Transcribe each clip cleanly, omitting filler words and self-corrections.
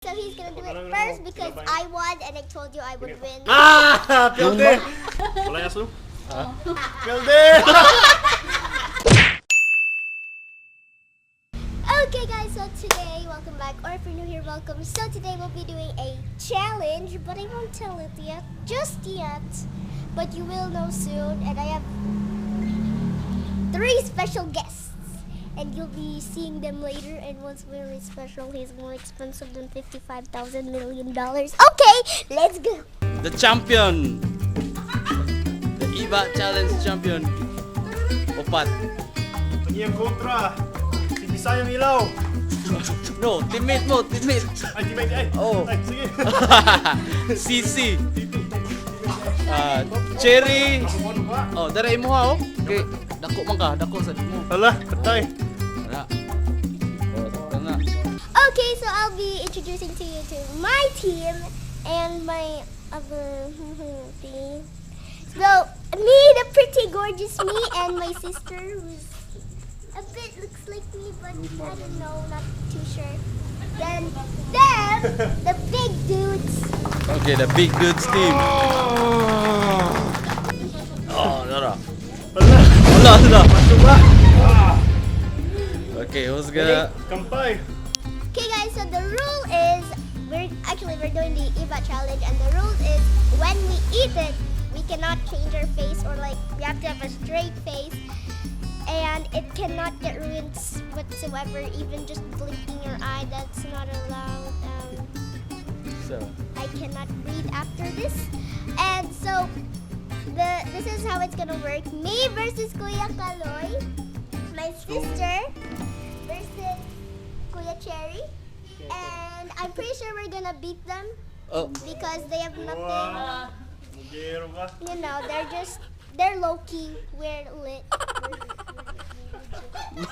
So he's gonna do it first because I won and I told you I would win. Ah! Pilde! Wala yaso? Pilde! Okay guys, so today, welcome back, or if you're new here, welcome. So today we'll be doing a challenge, but I won't tell it yet, just yet. But you will know soon, and I have three special guests. And you'll be seeing them later, and one's very special. He's more expensive than $55,000 million. Okay, let's go. The champion! The EVA Challenge champion. Opat. Ang iyang kontra, si Bisayang Ilaw. No, teammate mo, teammate. Ay, teammate, ay. Oh. Ay, sige. CC. Ah, Cherry. Ano ba? Oh, dara imo ha oh. Okay, dako man ka, dako sa mo. Hala, patay. Wala. Oh, sakto na. Okay, so I'll be introducing to you to my team and my other team. So me, the pretty gorgeous me, and my sister who's a bit looks like me, but I don't know, not too sure. Then them, the big dudes. Okay, the big dudes team. Oh, dara. Hala, Wala, wala. ito ba? Okay, who's gonna Kampay. Okay, guys. So the rule is we're doing the Eva challenge, and the rule is when we eat it, we cannot change our face or, like, we have to have a straight face, and it cannot get ruined whatsoever. Even just blinking your eye, that's not allowed. So, I cannot breathe after this, and so the this is how it's gonna work. Me versus Kuya Kaloy, my sister versus Kuya Cherry, and I'm pretty sure we're gonna beat them oh, because they have nothing. Wow. Mugero ka. They're low key. We're lit.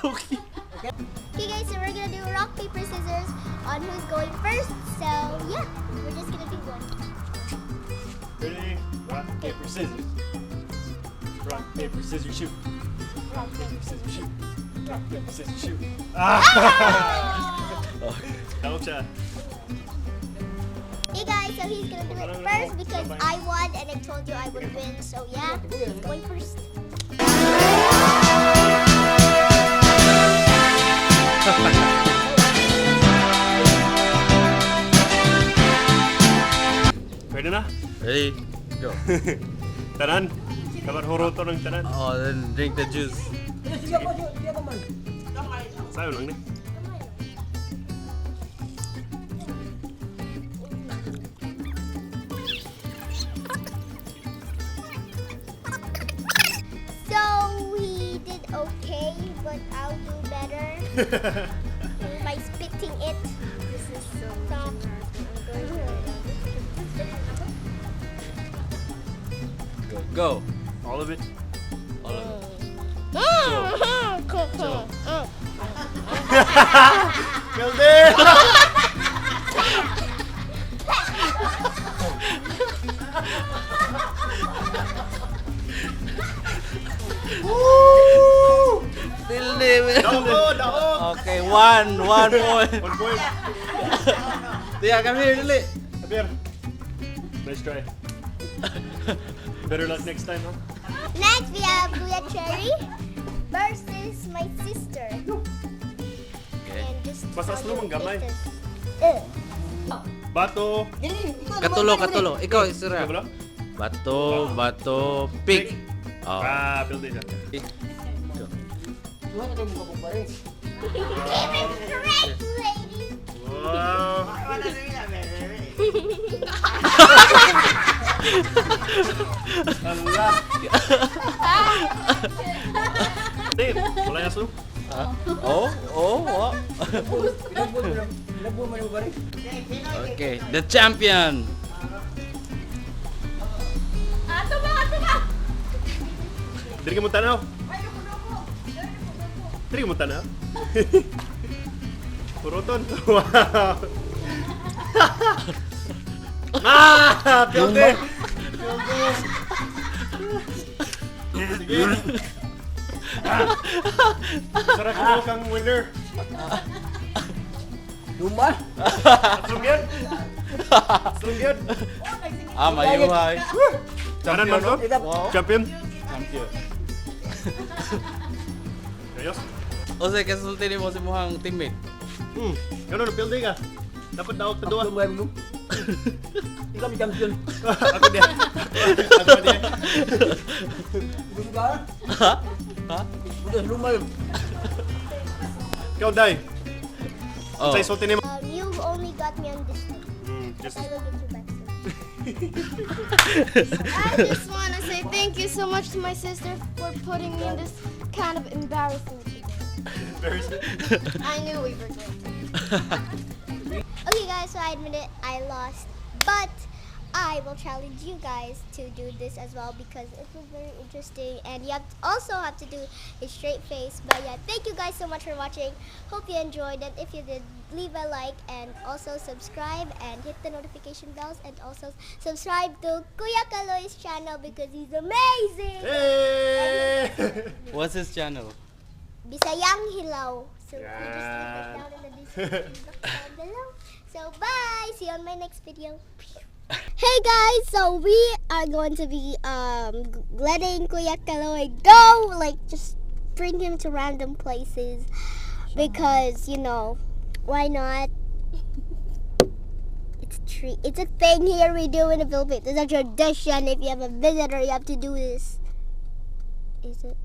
Loki. Okay, guys, so we're gonna do rock paper scissors on who's going first. So yeah, we're just gonna do one. Ready? Rock, paper, scissors. Rock, paper, scissors, shoot. Rock paper Scissors, scissors. shoot. Rock, paper, scissors, shoot. Ah! Daog siya. Hey guys, so he's gonna do it first because I won and I told you I would win. So yeah, he's going first. Pwede na? Ready? Go. Tanan. Dapat horoto ng tanan. Oh, then drink the juice. Sayo lang ni. So he did okay, but I'll do better by spitting it. This is so Stop. I'm going to Go. Go. All of it. All of it. Pilde! Pilde. Daog ko! Daog! Okay, one point. 1 point. Tia, come here, dali. Javier. Nice try. Better luck next time, huh? Next we have Kuya Cherry versus my sister. Okay. And just Basta how slow your mang gamay. face is. Ugh. Bato. Katulo, katulo. Ikaw, isura. Ikaw ba? Bato, bato, pick. Oh. Ah, pilde siya. Go. Keep it straight, lady. Wow! Ala! Tim, wala yaso? Oh. Okay, the champion. Diri ka mo tanaw. Diri ka mo tanaw. Puroton. Wow! Ah! Pilde! Pilde! Sige. Ah. Sarap mo kang winner. Luma. Atlong yun. Atlong yun. Ah, mayuhay. Kanan man ko? Wow. Champion. Champion. Ayos. O sa kasulti nimo sa imong teammate. Ganun, building ah. Dapat daog ta duha. Luma mo. Ikaw mi champion. Ako diya. Ako diya. Luma ba? Ha? Ha? Butas luma. Ikaw, Day. Oh. Unsay sulti nimo? You only got me on this one. Just I will get you back soon. I just want to say thank you so much to my sister for putting me in this kind of embarrassing situation. embarrassment. I knew we were going to. Okay, guys, so I admit it, I lost. But I will challenge you guys to do this as well because it was very interesting and you also have to do a straight face. But yeah, thank you guys so much for watching. Hope you enjoyed, and if you did, leave a like and also subscribe and hit the notification bells and also subscribe to Kuya Kaloy's channel because he's amazing. Hey! What's his channel? Bisayang Hilaw. So you just leave it Yan. down in the description box down below. So bye. See you on my next video. Hey guys, so we are going to be letting Kuya Kaloy go, like just bring him to random places because why not? It's a treat. It's a thing here we do in the Philippines. It's a tradition. If you have a visitor, you have to do this. Is it?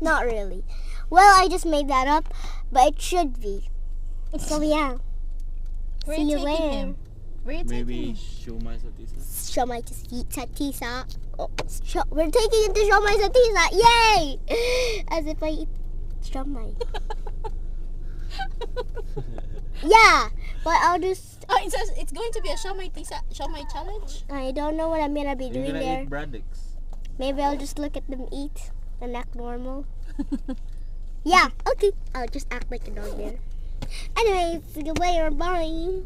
Not really. Well, I just made that up, but it should be. So yeah. Where See you you taking later. him? Where you taking Maybe him? siomai sa Tisa. Siomai to sa Tisa. Oh, we're taking him to siomai sa Tisa. Yay! As if I eat siomai. Yeah, but I'll just. Oh, it's going to be a siomai tisa, siomai challenge. I don't know what I'm gonna be You're doing gonna there. eat Bradix. Maybe I'll just look at them eat and act normal. Yeah, okay. I'll just act like a dog there. Anyways, see you later. Bye.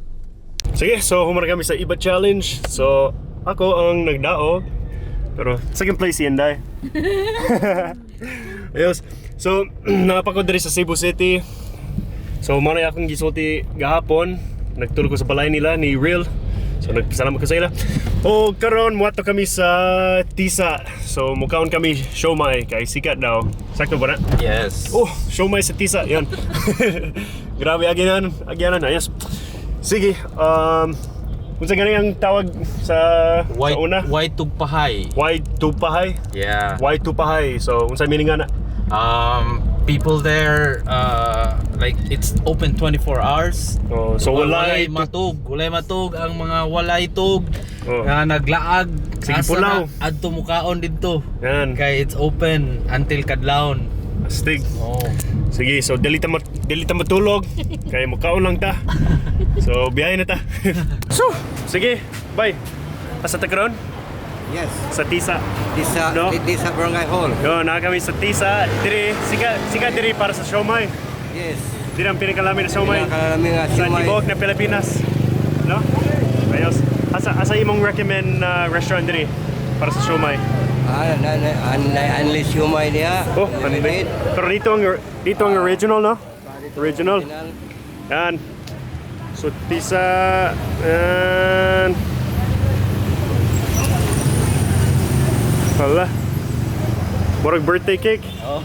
Sige, so human kami sa Iba Challenge. So, ako ang nagdaog. Pero second place si Inday. Ayos. So, naa pa ko diri sa Cebu City. So, mao na akong gisulti gahapon. Nagtulog ko sa balay nila ni Real. So, nagpasalamat ko sa ila. O karon muadto kami sa Tisa. So, mukaon kami siomai kay sikat daw. Sakto ba na? Yes. Oh, siomai sa Tisa. Yan. Grabe, agyanan. Agyanan. Ayos. Sige, unsa gani ang tawag sa White, una? White tugpahay. White tupahay? Yeah. White tupahay. So, unsa meaning nga na? People there, like it's open 24 hours. Oh, so walay walay matug, walay matug ang mga walay tug Oh. nga naglaag. Sige, Asa pulaw. na, adto mukaon didto. Yan. Kay it's open until kadlawon. Astig. Oh. Sige, so dili ta matulog kay mukaon lang ta. So, biyahe na ta. So, sige, bye. Asa ta karon? Yes. Sa Tisa. Tisa, No? Tisa Barangay Hall. Yo, naa kami sa Tisa. Diri, sika sika diri para sa siomai. Yes. Diri ang pinakalami na siomai. Pinakalami nga Sa siomai. tibuok na Pilipinas. No? Ayos. Asa imong recommend na restaurant diri para sa siomai? Ah, na na na unli siomai niya. Oh, Limited. pero dito ang original, no? Original. Original. Yan. So, Tisa. Yan. Hala. Murag birthday cake. Oh.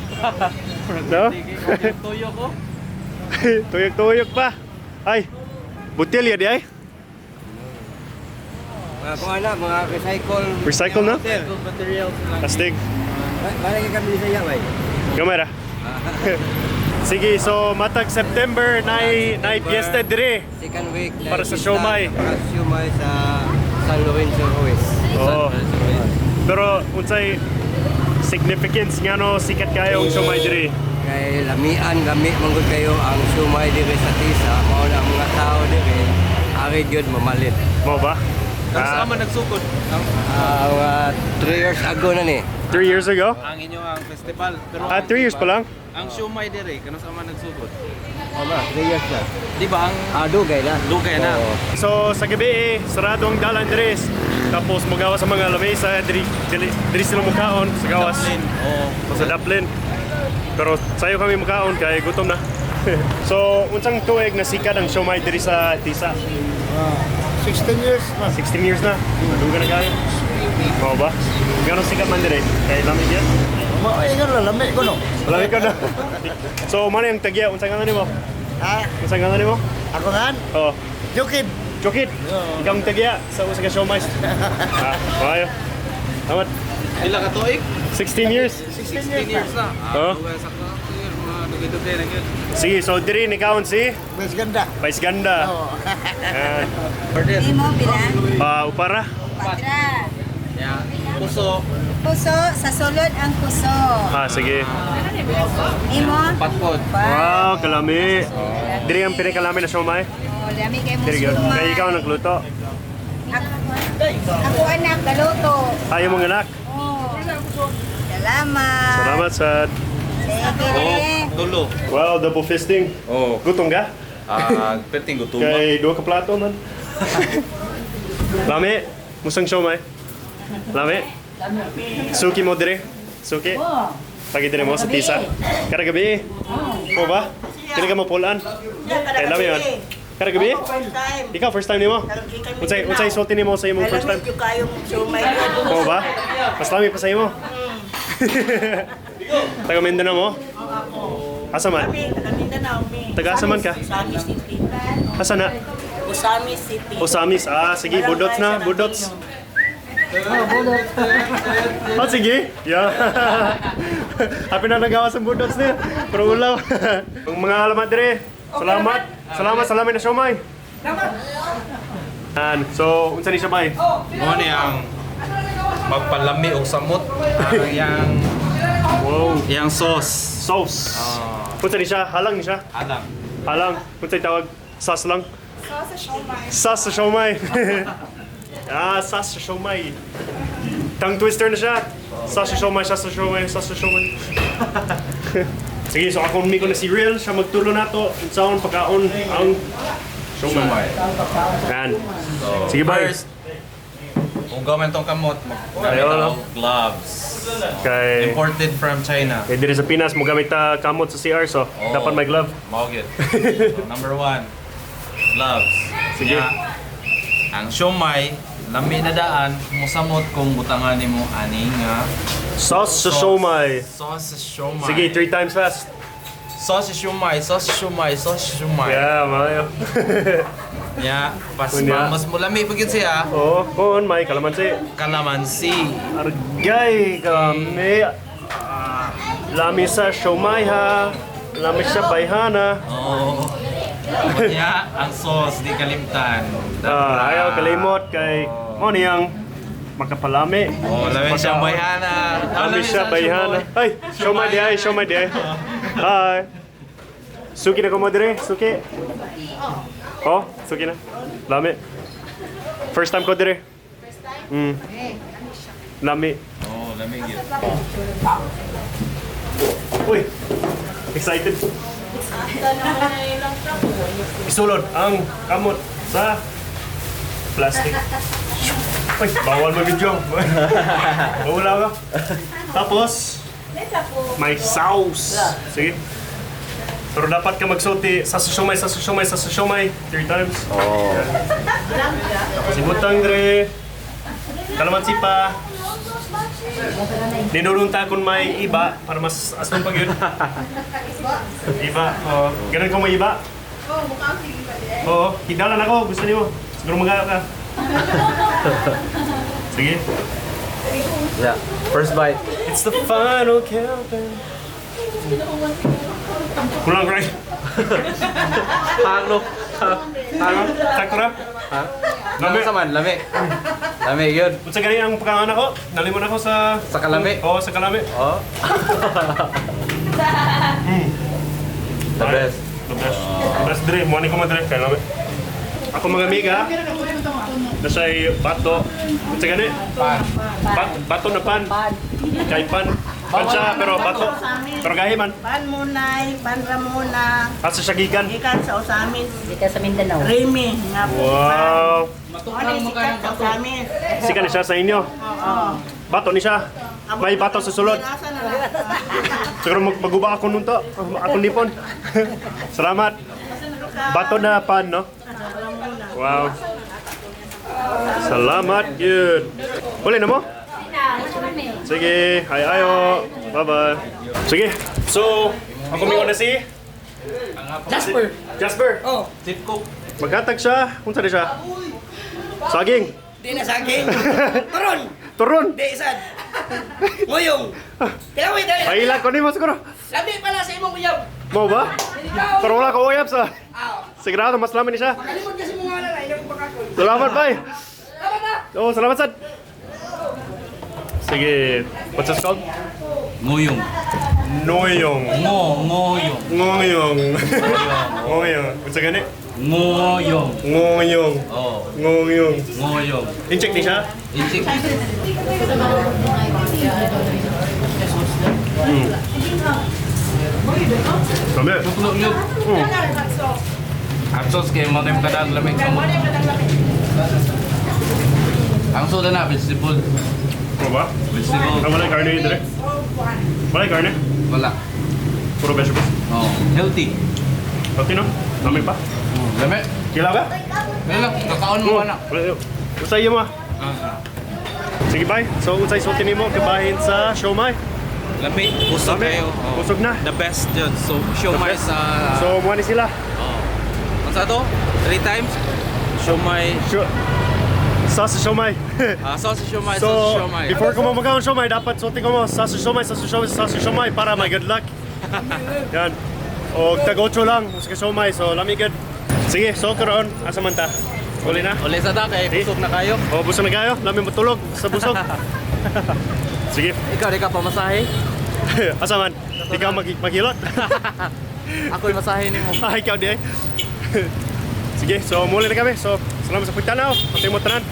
No? Tuyo ko. Tuyok-tuyok pa. Ay, butilya di ay. Mga kung ano, mga recycle. Recycle na? Hotel. Materials lang. Astig. Balik kami sa iya, bay. Gamay ra. Sige, so matag September na fiesta dire. Second week. Na Para sa fiesta, siomai. Para sa siomai sa San Lorenzo Ruiz. Oh. Pero unsay significance ngano sikat kayo ang siomai dire? Kay lamian, lami manggod kayo ang siomai diri sa Tisa, mao na ang mga tao diri ari gyud mamalit. Mao ba? Tapos Ah, ama nagsukod. Ah, mga 3 years ago na ni. 3 years ago? Ang inyo ang festival. Pero Ah, 3 years pa lang? Ang siomai dire, kanus ama nagsugod. Oh ba, 3 years na. Di ba ang Ah, dugay na. Dugay na. Oo. So sa gabi eh, sarado ang dalan diri. Tapos mugawas sa mga lamesa, diri diri, diri sila mukaon sa gawas. Dublin? Oh. O sa Dublin. Pero sayo kami mukaon kay gutom na. So, unsang tuig na sikat ang siomay diri sa Tisa? 16 years na. 16 years na. Duga na kayo. Mao ba? Gano'ng sikat man diri? Kay lami gyud. Mao ingon lang lami ko no. Lami ka na. So, mao ang tagya, unsang ngalan nimo? Ha? Unsang ngalan nimo? Ako nga? Oh, Jukid. Jokit. Ikaw ang tagya sa usa ka siomay. Ah, maayo. Salamat. Pila ka tuig? 16 years. 16 years na. Oh. Ah, duga sa ka. Mga dugay-dugay na gyud. Sige, so diri ni kaon si Mas ganda. Vice Ganda. Oo. Yan. Order. Imo pila? Ah, upara. Patra. Yeah. Puso, Puso sa sulod ang puso. Ah, sige. Imo? patpot. Wow, kalami. Diri ang pinakalami na siomay. Oh, lami kay mo Diri gyud. sumay. Kay ikaw nagluto. Ako anak galuto. Ayaw mong anak. Oh. Salamat. Salamat sa Sige. Oh, dulo. Wow, double fisting. Oh. Gutom ka? Ah, perting gutom. Kay duha ka plato man. Lami, musang siomay. Lami. Suki mo dire. Suki. Pagi dire mo sa tisa. Kada gabi. Mo ba? Dili ka mo pulan. Kay lami man. Kada gabi? Ikaw first time nimo? Unsay unsay sulti nimo sa imong first time? Mo ba? Mas lami pa sa imo. Taga Mindanao mo? Asa man? Taga Mindanao, mi. Taga asa man ka? Usami City. Asa na? Usami City. Osamis. Ah, sige, budots na, budots. Ah, sige. Yeah. Happy na nagawa sa budots niya. Pero ulaw. Ang mga alamat dire. Salamat. Salamat, salamat na siomay. Yan. So, unsa ni siya bay? Mo ni ang magpalami og samot ang yang Wow. yang sauce. Sauce. Ah. Unsa ni siya? Halang ni siya? Alam. Halang. Unsa tawag? Sauce lang? Sauce sa siomay. Ah, sauce sa siomay. Tongue twister na siya. Sauce sa siomay, sauce sa siomay, sauce sa siomay. Sige, so akong miko na si Real, siya magtulo na to. Unsaon pagkaon ang siomay. Yan. So, Sige, bye. First, kung gawin tong kamot, maggamit Ayaw, no? og gloves. Kay Imported from China. kay diri sa Pinas mo gamit ta kamot sa CR so Oo. dapat may glove. Mao gyud. So, number one, gloves. Sige. Nya, ang siomay, lami na daan, musamot kung butangan nimo ani nga Sauce sa siomay. Sauce sa siomay. Sige, three times fast. Sauce sa siomay, sauce sa siomay, sauce sa siomay. Yeah, maayo. Nya, pas Unya. mas mulami pa gyud siya. Oh, kon may kalamansi. Kalamansi. Argay kami. Ah, lami sa siomay ha. Lami sa bayhana. Oo. Unya, ang sauce di kalimtan. Ah, ayaw kalimot kay mo niyang makapalami. Oh, lami siya bayhana. Ah, Lami siya bayhana. Ay, siomay di ay, siomay di ay. Hi. Suki na ko mo dire, suki. Oh, suki na. Lami. First time ko dire. First time? Lami. Oh, lami gyud. Uy, excited. Isulod ang kamot sa plastic. Uy, bawal mag-video. Bawal ka. Tapos, may sauce. Sige. Pero dapat ka magsulti sa siomay, sa siomay, sa siomay. Three times. Oh. Tapos ibutang dre. Kalamansi pa. Ninurunta kung may iba para mas asong pag yun. Iba, oo. Ganun kung may iba. Oh, mukhang sige pa din. Oo, hidalan ako. Gusto niyo. Siguro magayo ka. Sige. Yeah. First bite. It's the final countdown. Kulang, right? Halo. Halo? Sakto na? Ha? Lami. Lami sa man, lami. Lami gyud. Unsa gani ang pagkaon ako? Nalimon ako sa Sa kalami. Oo, sa kalami. Oh. The best. The best. The best dre. Mo ni ko madre kay lami. Ako mga amiga. Nasa'y bato. Unsa gani? Pan. Bato na pan. Kay pan. Pan siya, pero bato. Pero gahi man. Pan Munay, Pan Ramona, Asa siya gikan. gikan sa Osamis. Dito sa Mindanao. Remy nga po. Wow. Ano sikat sa Osamis? Sikan ni siya sa inyo. Oo. Bato ni siya. May bato sa sulod. Asa na lang. Siguro maguba ako nun to. Akong lipon. Salamat. Bato na pan, no? Wow. Salamat, yun. Uli na mo? Sige, ay ayo. Bye-bye. Sige. So, ako may na si Jasper. Jasper. Oh, Tip cook. Maghatag siya. Unsa di siya? Saging. Di na saging. Turon. Turon. Di sad. Nguyong. Kilaway dahil. Ay, ko nimo siguro. Lami pala sa imong uyab. Mo ba? Pero wala ko uyab sa. Sigurado mas lami ni siya. Kalimot kasi mo nga na iyong pagkakon. Salamat, bay. Oh, salamat sad. Sige, what's this called? Nguyong. Noyong. Ngo, ngoyong. Ngoyong. Ngoyong. Unsa gani? Ngoyong. Ngoyong. Oh, Ngoyong. ngoyong. Incheck ni siya. Inchik. Kami. Tuklog yun. Hot sauce kay mo tayo kadang lamig sa mo. Ang soda na vegetable. Ano ba? Vegetable. Ah, wala karne dire. Wala karne. Wala. Puro vegetables. Oh, healthy. Pati no? Dami pa. Lamig. Kila ba? Wala lang, kakaon mo na. Unsay mo? Sige, bye. So, unsay sulti nimo kabahin sa siomai? Lami, busog Lami. kayo. Oh. Busog na. The best yun. So, siomay sa... So, mo ni sila. Oh. Ano to? Three times? Siomay. Sure. Sauce siomai. Ah, sauce siomay, So, sauce siomay. before ko mo magkaon siomai, dapat sulti ko mo sauce siomai, sauce siomai, sauce siomai para may good luck. Yan. O tag 8 lang sa siomai. So, lami good. Sige, so karon asa man ta? Uli na. Uli sa ta, kay busog na kayo. O busog na kayo. Lami matulog sa busog. Sige. Ikaw, di ka pamasahe? Asa man? Ikaw maghilot. Ako'y masahe nimo. Ah, ikaw di ay. Sige, so muli na kami. So, salamat sa pagtanaw. Pati mo tanan.